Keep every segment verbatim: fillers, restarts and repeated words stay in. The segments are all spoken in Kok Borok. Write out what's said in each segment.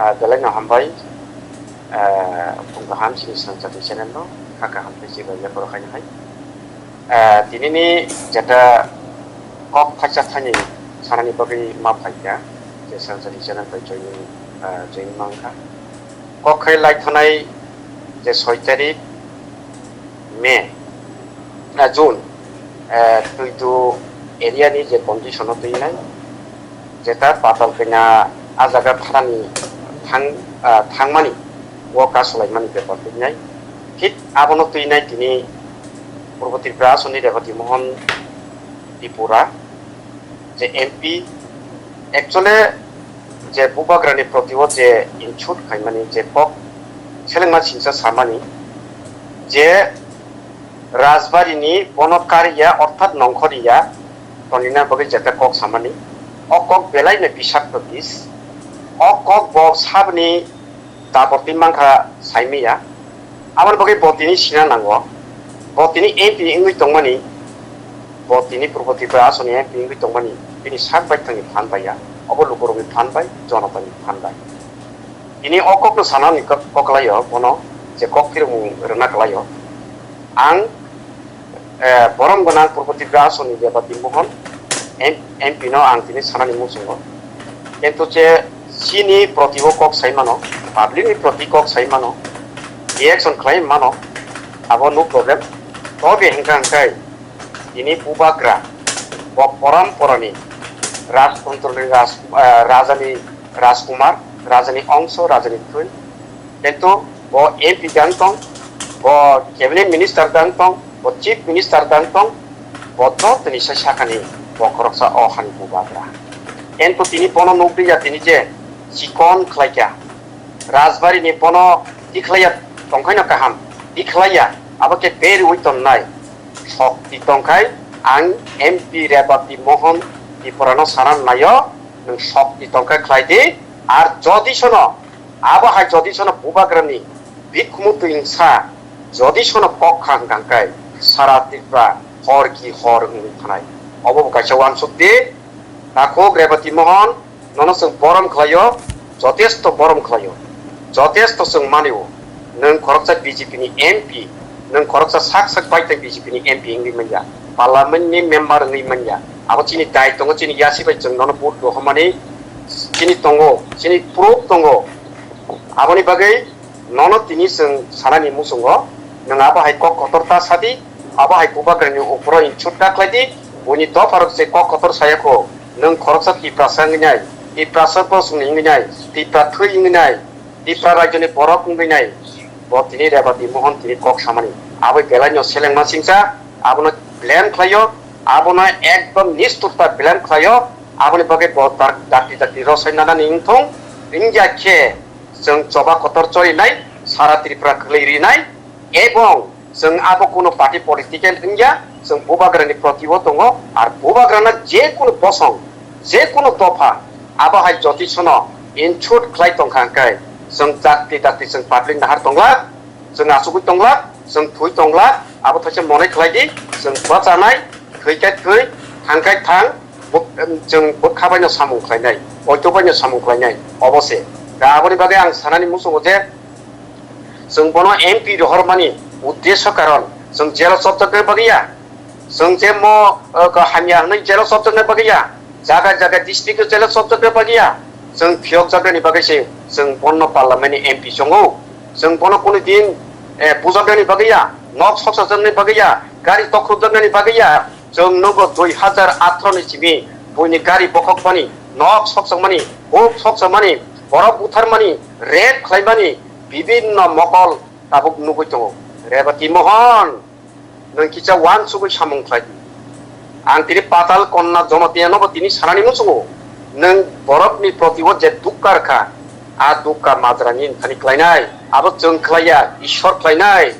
Ah, belai no hambai. Ah, phung kaham chini Sanchati channel no, kha kaham tei chibai yapharo khaina hai. Ah, tinini jeta kok phaisa thani sanani bagwi ma phaikha, je Sanchati channel bai joining, ah, joining mankha. Kok khai lai thanai je soi tarik May, ah, June, ah, Tuitu area ni je condition o twi nai, jeta patal kena a jaga thanani thang, ah, thangmani o kasulaimani bepar twi nai. Thik abono twi nai tini Purbo Tripura asoni Rebati Mohan Tripura je M P, actually je Bubagrani proti o je insult khaimani je kok selengma singsa samani je Rajbari ni bono kariya orthat nongkhoriya tonina bagwi jeta kok samani. O kok belai no bisakto bis. O kok bo sabni tabor twi mankha saimiya. Aboni bagwi bo tini sina nango. Bo tini M P wngwi tongmani. Bo tini Purbo Tripura asoni M P wngwi tongmani. Bini sak bai thangni phan baiya. Obo lukurokni phan bai, jonotani phan bai. Tini o kokno sanani kok-, koklaio bono je kok phirmung rwna klaio. Ang, eh, borom gwnang Purbo Tripura asoni Rebati Mohan M-, M P no ang tini sanani muchungo. Kintu je chini proti o kok sai mano, public ni proti kok sai mano, reaction khlai mano, abo no problem. Tobe hingka hingkai tini Bubagra bo porom porani Rajtantro ni Raj-, eh, Rajani Rajkumar, Rajani ongso, Rajani thwi. Kintu bo M P dang tong, bo cabinet minister dang tong, bo chief minister dang tong, bo jotoni sai sakani bo khoroksa o hani Bubagra. Kintu tini bono nukliya tini je chikon khlaikha. Rajbari ni bono tikhlaiya tongkhaino kaham, tikhlaiya abo khe beriwi tonnai. Shokti tongkhai ang M P Rebati Mohan Tripura no sana naio, nwng shokti tongkha khlai di, ar jodi sono Abo hai jodi sono Bubagrani bikhumu twingsa jodi sono kok kha hwnkha hwnkhe sara Tripura hor ki hor wngwi thanai. Obo bo kaisa uansuk di, takhuk Rebati Mohan, nono chwng borom khlaio, jotesto borom khlaio, jotesto chwng manio. Nwng khoroksa B J P ni M P, nwng khoroksa sak sak bai tei B J P ni M P wngwi manya, Parliament ni member wngwi manya. Abo chini dai tongo, chini yasi bai chwng nono vote rohormani chini tongo, chini proof tongo. Aboni bagwi nono tini chwng sanani muchungo, nwng abo hai kok kotor ta sadi, abo hai Bubagrani ukuro insult ta khlaidi, buini dopharok se kok kotor sayakho, nwng khoroksa Tiprasa wngwi nai, Tiprasa bosongni wngwi nai, Tipra thwi wngwi nai, Tipra rajyoni borok wngwi nai, bo tini Rebati Mohan tini kok samani. Abo belaino selengma singsa, abono blame khlaio, abono ekdom nisturta blame khlaio, aboni bagwi bo dak-, dakti dakti rosai nanani wngthung, wngya khe chwng choba kotor chorinai, sara Tripura kwlwi rinai, ebong chwng abo kuno party political wngya, chwng Bubagrani proti o tongo, ar Bubagrana je kuno bosong, je kuno dopha, abo hai joti sono insult khlai tongkha hwnkhe, chwng dakti dakti chwng public nahar tonglak, chwng achugwi tonglak, chwng thwi tonglak, abo thaisa monai khlai di, chwng bwchanai, thwi khe thwi, thang khe thang, bo-, em, chwng bwkha baino samung khlainai, oito baino samung khlainai, obo se. Da aboni bagwi ang sanani muchungo je, chwng bono M P rohormani uddesho karon, chwng jelo chopjakna bagwi ya, chwng je mo, o, ko hamya hwnwi jelo chopjakna bagwi ya, jaga jaga district o jelo chopjakna bagwi ya, chwng phiyokjaknani bagwi se chwng bono parliament ni M P chongo, chwng bono kunu din, eh, bujaknani bagwi ya, nok soksajaknani bagwi ya, gari tokhokjaknani bagwi ya, chwng nogo dui hazar athro ni simi buini gari bokhokmani, nok sokjakmani, huk sokjakmani, borok butharmani, rape khlaimani, bibinno mokol tabuk nugwi tongo. Rebati Mohan, nwng kisa uansugwi samung khlai di. Ang tini Patal Konna Jamatia nobo tini sanani muchungo. Nwng borokni proti o je dukka rwkha, a dukka majra nini thani khlainai. Abo chwng khlaiya, Ishwar khlainai.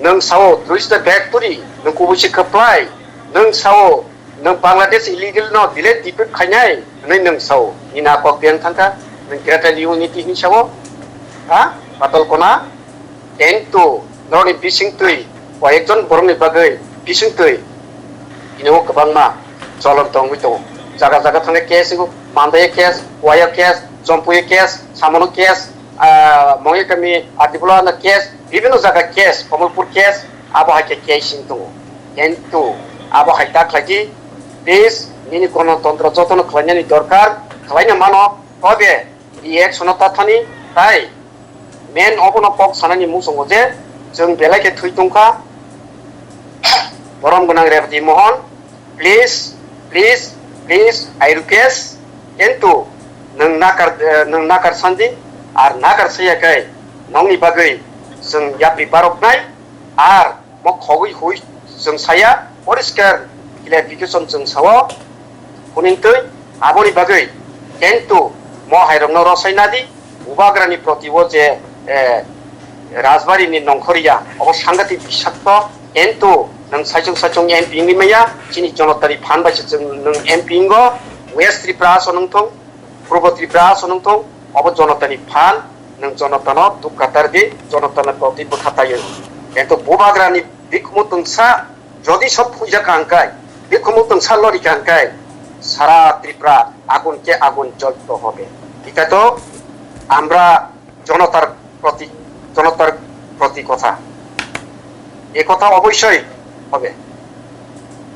Nwng sao, Drishta Bhakpuri, nwng kubui se kwplai. Nwng sao, nwng Bangladesh illegal no delete deport khainai, hwnwi nwng sao. Nini a kok biyang thangkha, nwng Greater Unity hwnwi sao. Ha? Patal Konna? Kintu, norokni bisingtwi, koyekjon borokni bagwi bisingtwi, ini o kwbangma cholon tongwi tongo. Jaga jaga thangkhe case wngo, Mandai case, Waya case, Chompuio case, Samono case, ah, Mongya kami Adibulo no case, bibino jaga case, Komolpur case, abo hai khe case wng tongo. Kintu abo hai ta khlai di, please, nini gonotontro jotono khlainani dorkar, khlaina mano, tobe reaction o ta thani, tai main obono kok sanani muchungo je, chwng belai khe thwi tongkha, borom gwnang Rebati Mohon, please, please, please, I request, kintu nwng nakar, eh, nwng nakar sandi, ar nakar saya khe nongni bagwi chwng yapri baroknai, ar mo khogwi hui chwng saya, poriskar clarification chwng sao, hunintwi aboni bagwi, kintu mo hairokno rosai nadi, Bubagrani proti o je, eh, Rajbari ni nongkhoriya, obo sangati bisakto, kintu nwng saichung saichung M P wngwi maya, chini jonotani phan bai se chwng nwng M P wngo, West Tripura aso nwng thung, Purbo Tripura aso nwng thung, obo jonotani phan, nwng jonotano dukh katar di, jonotani proti bwkha taiwi. Kintu Bubagrani bikhumu tungsa, jodi sop phuijak hangkai, bikhumu tungsa lori hangkai, sara Tripura agun ke agun jolto hobe. Ita to amra জনতার প্রতি, জনতার প্রতি কথা, এ কথা অবশ্যই হবে।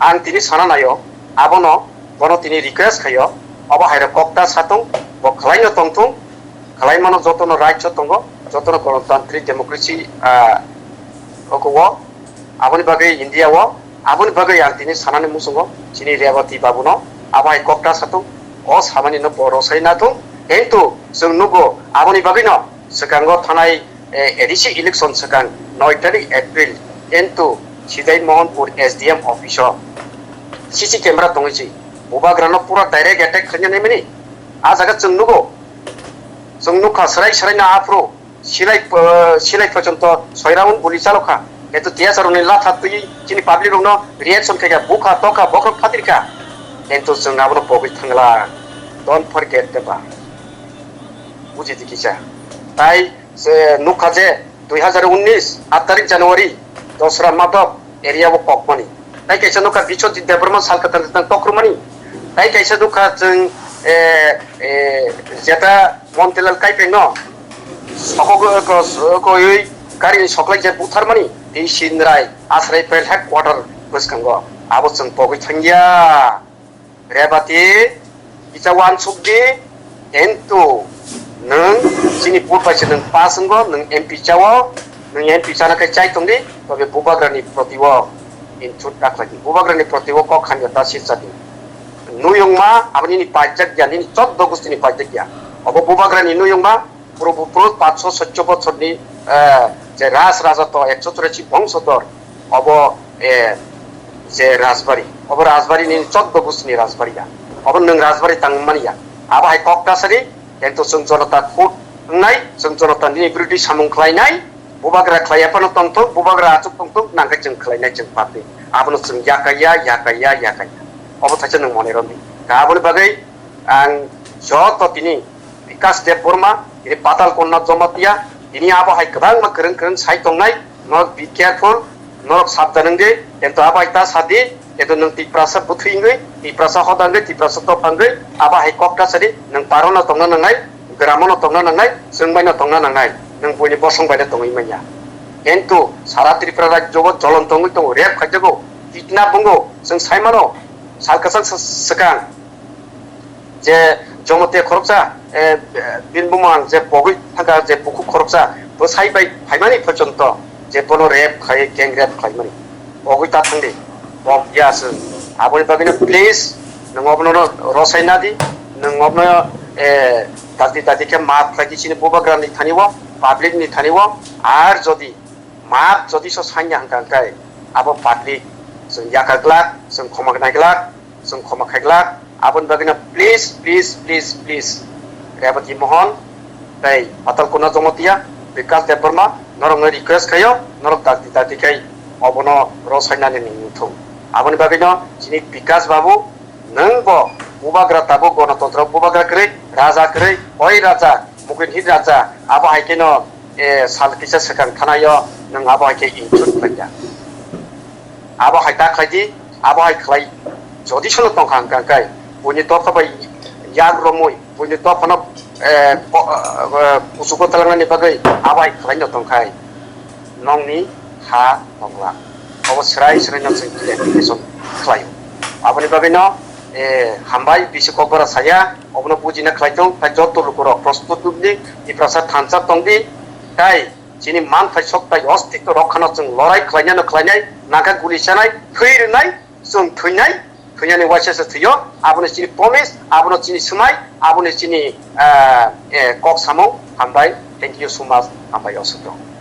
Ang tini sana naio, abono, bono tini request khaio, obo hairo kokta satung, bo khwlaino tongthung, khwlaimano jotono right so tongo, jotono gonotantri democracy, ah, oko o, aboni bagwi India o, aboni bagwi ang tini sanani muchungo, chini Rebati babuno, abo hai kokta satung, o samani no bo rosai nathung, kintu chwng nugo, aboni bagwino swkango thanai, eh, A D C election swkang noi tarik April, kintu Sidai Mohanpur S D M office o C C camera tongwi si, Bubagrano pura direct attack khaina naimani, a jaga chwng nugo, chwng nukha, srai srai na aphuru, silai, eh, silai phochonto soi round guli chalokha. Eto T S R ni latha twi chini public rokno reaction khaikha, bukha, tokha, bokhok phatirkha. Kintu chwng abono pogwi thangla. Don't forget the past. Buji di kisa. Tai se nukha je dui hazar unnis aat tarik January Dosra Madhop area o kokmani. Tai kaisa nukha Biswajit Debbarma sal kwtal kwtal tokrumani. Tai kaisa nukha chwng, eh, eh, jeta Montilal Kaipeng no sokogwi ko, ko, oi, gari ni soklai je butharmani. Tei Sinrai Asrai File Headquarter bwskango abo chwng pogwi thangya. Rebati, kisa uansuk di, kintu nwng chini vote bai se nwng pass wngo, nwng M P chao, nwng M P chana khe chai tong di, tobe Bubagrani proti o insulta khlai di. Bubagrani proti o kok hamya ta sircha di. Nuyungma, abo nini pajak ya, nini choddo gusti ni pajak ya. Obo Bubagrani nuyungma, Purbo, purbo paanch sho soicho bochorni, eh, je Raj Raja to ekso churashi bongso dor, obo, eh, je Rajbari, obo Rajbari ni choddo gustini Rajbari ya, obo nwng Rajbari tangmani ya, abo hai kok ta sadi, kintu chwng jonota khut wngnai, chwng jonota ni birodhi samung khlainai, Bubagra khlaiya phano tongthok, Bubagra achuk tongthok, nangkhe chwng khlainai chwng party, abono chwng yakaiya, yakaiya, yakaiya, obo thaisa nwng mone romdi, ta aboni bagwi ang joto tini Bikash Debbarma, tini Patal Konna Jamatia, tini abo hai kwbangma kwrwng kwrwng sai tongnai, norok be careful, norok sabdan wng di, ento abo hai ta sa di, ento nwng Tiprasa bwthwi wngwi, Tiprasa hoda wngwi, Tiprasa dopha wngwi, abo hai kok ta sa di, nwng paro no tongna nangnai, gramo no tongna nangnai, chwng bai no tongna nangnai, nwng buini bosong bai no tongwi manya. Ento sara Tripura rajyo o jolon tongwi tongo, rape khaijago, kidnap wngo, chwng sai mano, sal kwchang sa-, swkang. Je Jamatia khoroksa, eh, bini bumung je pogwi thangkha, je bukhuk khoroksa, bwsai bai phaimani phochonto, je bono rape khai, gang rape khlaimani. Pogwi ta thangdi, pok ya se. Aboni bagwino please, nwng obono rosai nadi, nwng obono, eh, dakti dakti khe maaf khlai di chini Bubagra ni thani o, public ni thani o, ar jodi maaf jodi so sanya hwnkha hwnkhe, abo public chwng yakar glak, chwng khoma nai glak, chwng khoma khai glak, aboni bagwino please, please, please, please, Rebati Mohon tei Patal Konna Jamatia, Bikash Debbarma, norokno request khaio, norok dakti dakti khai obono rosai nani nini thung. Aboni bagwino chini Bikash Babu, nwng bo Bubagra tabuk, Gonotontro Bubagra kwrwi, Raja kwrwi, oi Raja, Mukhin Hit Raja, abo hai kheno, eh, sal kisa swkang thanaio nwng abo hai khe insult khlaikha. Abo hai ta khlai di, abo hai khlai jodi sono tongkha hwnkha hwnkhe, buini dopha bai yak romwi, buini dophano eh, ko-, eh, kuchugo talangnani bagwi abai khlaino tongkhai nongni ha nongla. Obo srai srai no chwng clarification khlaio. Aboni bagwino, eh, hambai bisi kokbara saya, obono bujina khlai tong, tai joto lukurok prostut wngdi, Tiprasa thansa tongdi, tai chini manthai soktai ostitw rokhano chwng lorai khlainano khlainai, nangkha guli chanai, thwi rwnai, chwng thwinai, thwinani waisa se thwio, abono chini promise, abono chini swmai, abono chini, ah, eh, kok samung, hambai, thank you so much, hambai osukno.